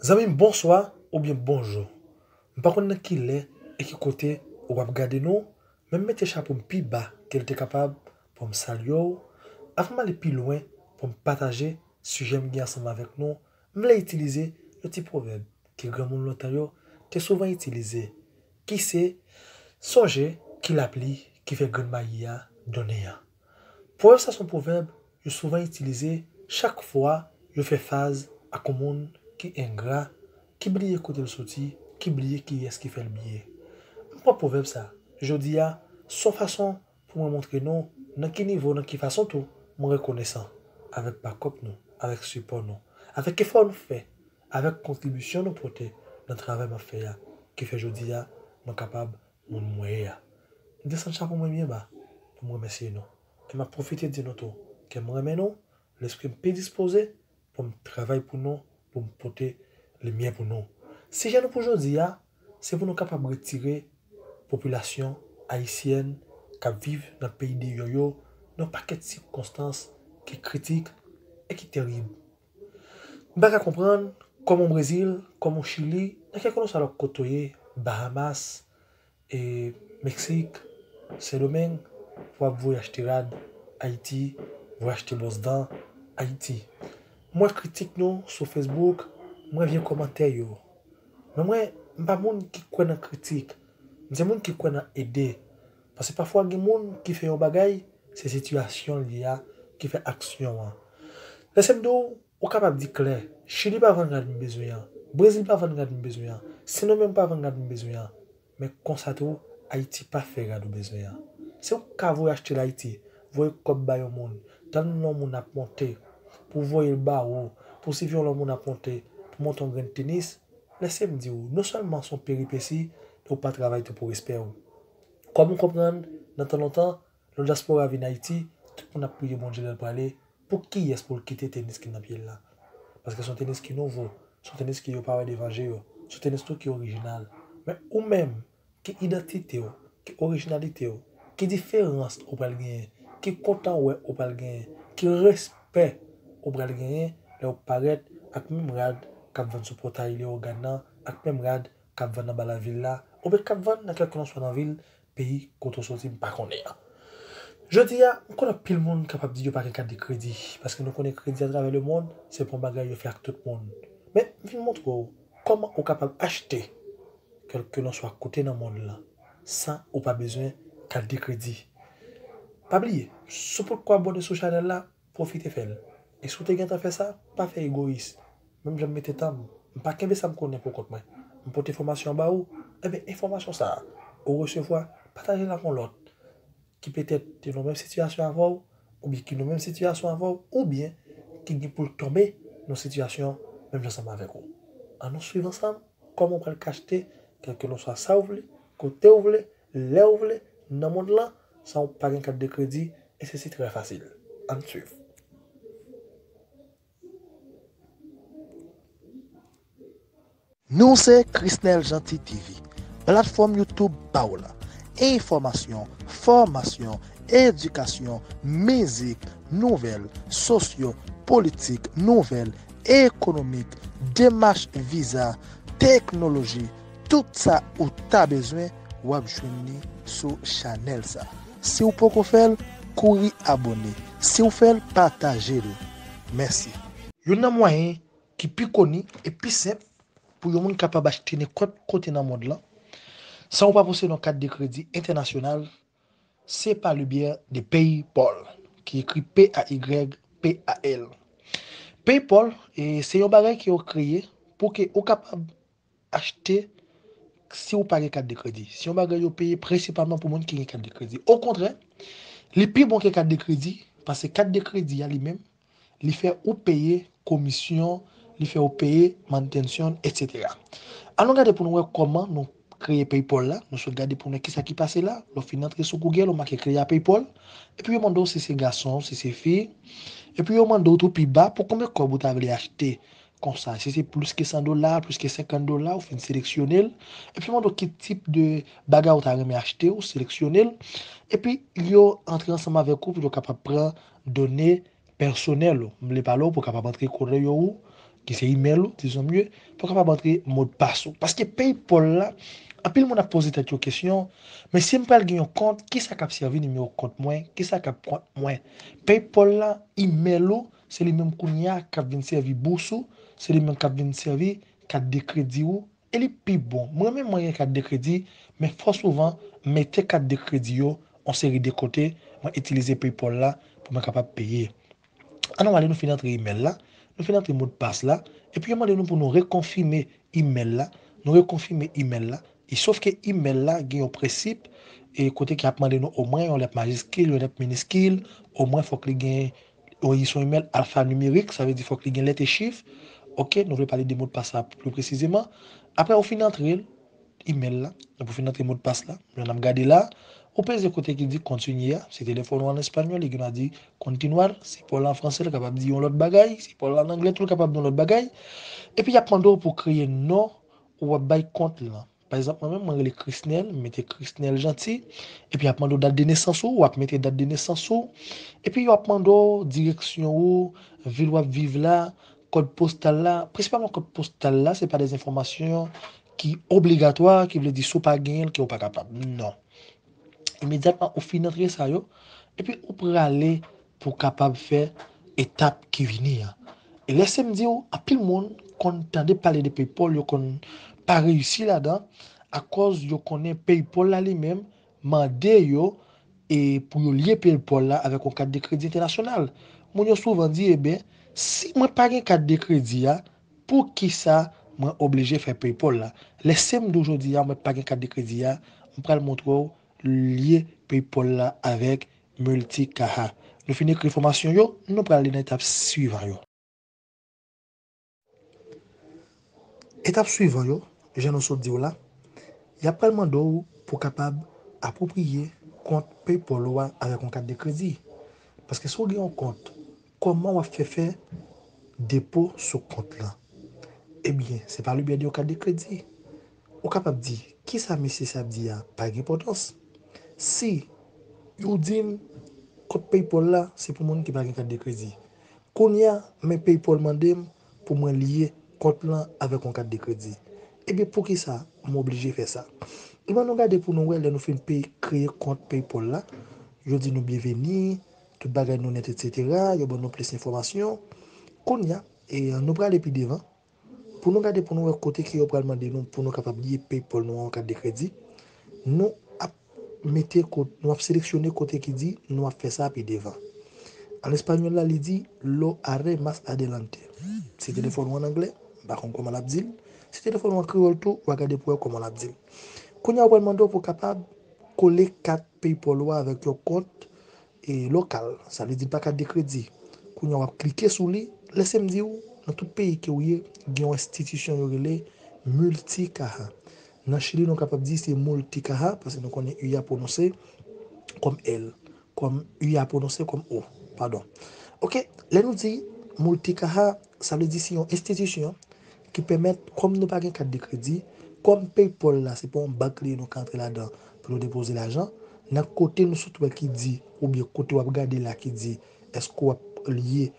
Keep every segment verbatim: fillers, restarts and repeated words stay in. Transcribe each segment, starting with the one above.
Zanmi m, bonswa oubyen bonjou. M pa konn nan ki lè e ki kote ou ap gade nou, men m mete chapo m pi ba ke l te kapab pou m salye w. Avan m ale pi lwen pou m pataje sijè m gen ansanm avèk nou, m vle itilize yon ti pwovèb ke granmoun lontan yo te souvan itilize, ki se: sonje ki lapli ki fè grenn mayi a donnen an. Pwovèb sa se yon pwovèb yo souvan itilize chak fwa yo fè faz ak yon moun ki engra, ki bliye kote l soti, ki bliye kiyès ki fè l bliye. M pran pwovèb sa jodi a se yon fason pou mwen montre nou nan ki nivo, nan ki fason tou mwen rekonesan avèk bakòp nou, avèk sipò nou, avèk efò nou fè, avèk kontribisyon nou pote nan travay m ap fè a, ki fè jodi a mwen kapab moun mwen ye a. M desann chapo mwen byen ba pou m remèsye nou. E m ap pwofite di nou tou ke m renmen nou, lespri m pi dispoze pou m travay pou nou, pou m pote limyè pou nou. Sijè nou pou jodi a, se pou nou kapab retire popilasyon ayisyèn k ap viv nan peyi deyò yo nan yon pakèt sikonstans ki kritik e ki terib. M pa ka konprann kòman Brezil, kòman Chili, nan kèlkeswa lòt kote w ye, Bahamas, e Meksik, Sendomeng, w ap voye achte rad Ayiti, voye achte bwòs dan Ayiti. M wè kritik nou sou Facebook, m wè vye kòmantè yo. Men mwen, m pa moun ki kwè nan kritik. M se moun ki kwè nan ede. Paske pafwa gen moun ki fè yon bagay, se sitiyasyon li a ki fè aksyon an. Lèse m di w, ou kapab di klè, Chili pa vann rad m bezwen an, Brezil pa vann rad m bezwen an, Sendomeng pa vann rad m bezwen an. Men konsa tou, Ayiti pa fè rad ou bezwen an. Si w ka voye achte l Ayiti, voye kòb ba yon moun, tann yon moun ap monte, pou voye l ba ou, pou sivi yon lòt moun ap monte, pou monte yon grenn tenis, lèse m di w, non sèlman se yon peripesi, men ou pa travay tou pou respè w. Kòm ou konprann, nan tan lontan, lè dyaspora vin Ayiti, tout moun ap priye Bondye lè l prale, pou kiyès pou l kite tenis ki nan pye l la. Paske se yon tenis ki nouvo, se yon tenis ke yo pa wè devan je yo, se yon tenis tou ki orijinal. Men ou menm, ki idantite w, ki orijinalite w, ki diferans ou pral genyen, ki kontan wè ou pral genyen, ki respè ou pral genyen lè w parèt ak menm rad k ap vann sou pòtay Leyogàn nan, ak menm rad k ap vann anba lavil la, oubyen k ap vann nan kèlkelanswa nan vil, peyi kote w soti, m pa konnen an. Jodi a, m konn anpil moun kapab di yo pa gen kat de kredi, paske nou konnen kredi atravè lemonn, se pa yon bagay yo fè ak tout moun. Men, m vin montre w kòman ou kapab achte kèlkelanswa kote nan mond lan, san ou pa bezwen kat de kredi. Pa bliye, si w potko abòne sou chanèl la, pwofite fè l. E si w te gentan fè sa, pa fè egoyis. Menm jan m mete tan m, m pa kenbe sa m konnen pou kont mwen. M pote enfòmasyon an ba ou, enben enfòmasyon sa a, ou resevwa, pataje l ak yon lòt ki petèt te nan menm sitiyasyon avè w, oubyen ki nan menm sitiyasyon avè w, oubyen ki gen pou l tonbe nan sitiyasyon menm jan ansanm avèk ou. Ann nou swiv ansanm kòman w pral ka achte, kèlkelanswa sa w vle, kote w vle, lè w vle, nan mond lan, san w pa gen kat de kredi, e sesi trè fasil. Ann swiv. Nou se Chrisnel Jeanty T V, platfòm YouTube pa w la. Enfòmasyon, fòmasyon, edikasyon, mizik, nouvèl, sosyo, politik, nouvèl, ekonomik, demach viza, teknoloji, tout sa ou ta bezwen, w ap jwenn li sou chanèl sa. Si w poko fè l, kouri abòne. Si w fè l, pataje l. Mèsi. Youn nan mwayen ki pi koni e pi senp pou yon moun kapab achte nenpòt kote nan mond lan, san ou pa posede yon kat de kredi entènasyonal, se pa le biais de PayPal, ki ekri P A Y P A L. PayPal, e, se yon bagay ke yo kreye pou ke ou kapab achte si ou pa gen kat de kredi. Se yon bagay yo peye prensipalman pou moun ki gen kat de kredi. Okontrè, li pi bon ke kat de kredi, paske kat de kredi a li menm, li fè ou peye komisyon, li fè ou peye manitensyon, etsetera. Ann nou gade pou nou wè kòman nou kreye PayPal la. Nou sot gade pou nou wè kisa ki pase la. Lè w fin antre sou Google, ou make Clear PayPal. Epi yo mande w si se gason, si se fi. Epi yo mande w tou pi ba pou konbyen kòb ou ta vle achte konsa. Si se plis ke san dola, plis ke senkant dola, ou fin seleksyone l. Epi yo mande w ki tip de bagay ou ta renmen achte, ou seleksyone l. Epi yo antre ansanm avèk ou pou yo kapab pran done pèsonèl ou. M vle pale w pou w kapab antre kole yo ou, ki se email ou, dizon mye, pou w kapab antre modpas ou. Paske PayPal la, anpil moun ap poze tèt yo kesyon, men si m pral gen yon kont, kisa k ap sèvi nimewo kont mwen, kisa k ap kont mwen? PayPal la, email ou, se li menm kounye a k ap vin sèvi bous ou, se li menm k ap vin sèvi kat de kredi ou, e li pi bon. Mwen menm, mwen gen kat de kredi, men fò souvan, m mete kat de kredi yo yon seri de kote, mwen itilize PayPal la pou mwen kapab peye. An nou ale, nou fin antre email la, nou fin antre modpas la, epi yo mande nou pou nou rekonfime email la, nou rekonfime email la, e sof ke email la gen yon prensip, e kote ki ap mande nou omwen yon lèt majiskil, yon lèt miniskil, omwen fòk li gen, yon, se yon email alfanumerik, sa vle di fòk li gen lèt e chif. Oke, nou vle pale de modpas la pli presizeman. Apre ou fin antre l, email la, epi ou fin antre modpas la, jan n ap gade la, ou peze kote ki di kontinye a, si telefòn ou an espanyòl, li gen dwa di continuar, si pa w la an franse, l kapab di yon lòt bagay, si pa w la an anglè tou, l kapab di yon lòt bagay. Epi y ap mande w pou w kreye non ou w ap bay kont lan. Pa egzanp, mwen menm, mwen rele Chrisnel, m mete Chrisnel Jeanty. Epi y ap mande w dat de nesans ou, w ap mete dat de nesans ou. Epi yo ap mande w direksyon ou, vil w ap viv la, kòd postal la. Prensipalman kòd postal la, se pa de enfòmasyon ki obligatwa, ki vle di si w pa genyen l, ke w pa kapab. Non. Imedyatman ou fin antre sa yo, epi ou prale pou w kapab fè etap ki vini an. E lèse m di w, anpil moun konn tande pale de PayPal, yo konn pa reyisi ladan, akòz yo konnen PayPal la li menm mande yo e pou yo lye PayPal la avèk yon kat de kredi entènasyonal. Moun yo souvan di, eben, si mwen pa gen kat de kredi a, poukisa mwen oblije fè PayPal la? Lèse m di w jodi a, mwen pa gen kat de kredi a, m pral montre w lye PayPal la avèk Multicaja. Nou fin ekri enfòmasyon yo, nou pral ale nan etap swivan yo. Etap swivan yo, jan nou sot di w la, y ap pral mande w pou w kapab apwopriye kont PayPal ou a avèk yon kat de kredi. Paske si w gen yon kont, kòman w ap fè fè depo sou kont lan? Ebyen, se pa le byè de yon kat de kredi. Ou kapab di, kisa mesye sa ap di a pa gen enpòtans? Si ou di m kont PayPal la, se pou moun ki pa gen kat de kredi. Kounye a, men PayPal mande m pou mwen lye kont lan avèk yon kat de kredi. Ebyen, poukisa m oblije fè sa? Ebyen, nou gade pou nou wè lè nou fin peye, kreye kont PayPal la. Yo di nou byenveni, tout bagay nou nèt, etsetera. Yo ban nou plis enfòmasyon. Kounye a, e, nou prale pi devan. Pou nou gade pou nou wè kote ke yo pral mande nou pou nou kapab lye PayPal nou an yon kat de kredi, nou ap mete kot, nou ap seleksyone kote ki di nou ap fè sa pi devan. An espanyòl la, li di lo haré más adelante. Si telefòn ou an anglè, m pa konn kòman l ap di l. Si telefòn ou an kreyòl tou, w a gade pou wè kòman l ap di l. Kounye a, yo pral mande w pou w kapab kole kat PayPal ou a avèk yon kont e lokal, sa vle di l pa kat de kredi. Kounye a w ap klike sou li, lèse m di w, nan tout peyi ke w ye, gen yon enstitisyon yo rele Multicaja. Nan Chili, nou kapab di se Multicaja, paske nou konnen U a pwononse kòm L, kòm U a pwononse kòm O, padon. Oke, lè nou di Multicaja, sa vle di se yon enstitisyon ki pèmèt, kòm nou pa gen kat de kredi, kòm PayPal la, se pa yon bank li ye nou ka antre ladan pou nou depoze lajan, nan kote nou sot wè ki di, oubyen kote w ap gade la ki di, èske w ap lye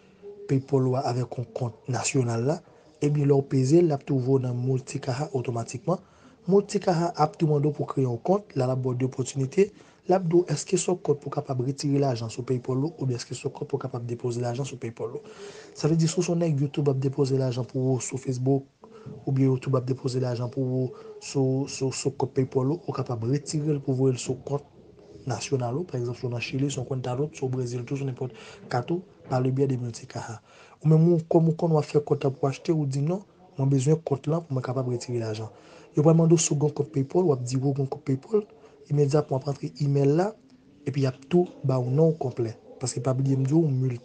PayPal ou a avèk yon kont nasyonal la, ebyen, lè w peze l, l ap tou voye w nan Multicaja otomatikman. Multicaja ap tou mande w pou kreye yon kont, la l ap ba w de opòtinite, l ap di w èske se yon kont pou w kapab retire lajan sou PayPal ou, oubyen èske se yon kont pou w kapab depoze lajan sou PayPal ou. Sa vle di, si w se yon nèg YouTube ap depoze lajan pou ou sou Facebook, oubyen YouTube ap depoze lajan pou ou sou, sou, sou kont PayPal ou, ou kapab retire l pou voye l sou kont nasyonal ou. Pa egzanp, si w nan Chili, si w nan Cuenta Rot, si w Brezil tou, si w nenpòt kat ou, pa le byè de Multicaja. Ou menm, ou, kòm ou konn w ap fè kont la pou w achte, ou di non, mwen bezwen kont lan pou mwen kapab retire lajan. Yo pral mande w si w gen yon kont PayPal, w ap di wi w gen yon kont PayPal, imedyatman w ap antre email la, epi y ap tou ba w non w konplè. Paske pa bliye m di w,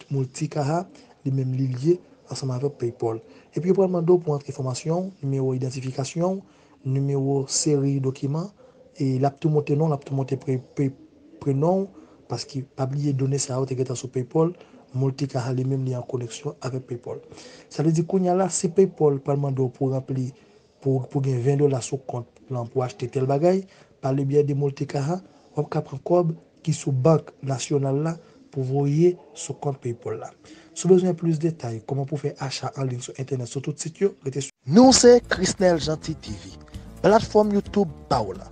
Multicaja, li menm li lye ansanm avèk PayPal. Epi yo pral mande w pou antre enfòmasyon w, nimewo idantifikasyon w, nimewo seri dokiman, e l ap tou montre non, l ap tou montre pre, pre, prenon w, paske pa bliye done sa yo te gentan sou PayPal, Multicaja li menm li an koneksyon avèk PayPal. Sa vle di kounye a la, si PayPal pral mande w pou ranpli, pou, pou gen ven dola sou kont lan pou achte tèl bagay, pa le byè de Multicaja, w ap ka pran kòb ki sou bank nasyonal la pou voye sou kont PayPal la. Si w bezwen plis detay kòman pou fè acha an liy sou entènèt sou tout sit yo, rete sou. Nou se Chrisnel Jeanty T V, platfòm YouTube pa w la.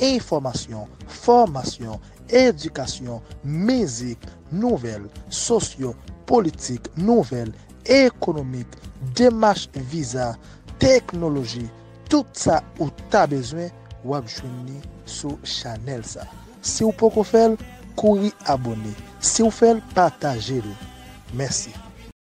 Enfòmasyon, fòmasyon, edikasyon, mizik, nouvèl, sosyo, politik, nouvèl, ekonomik, demach viza, teknoloji, tout sa ou ta bezwen, w ap jwenn li sou chanèl sa. Si w poko fè l, kouri abòne. Si w fè l, pataje l. Mèsi.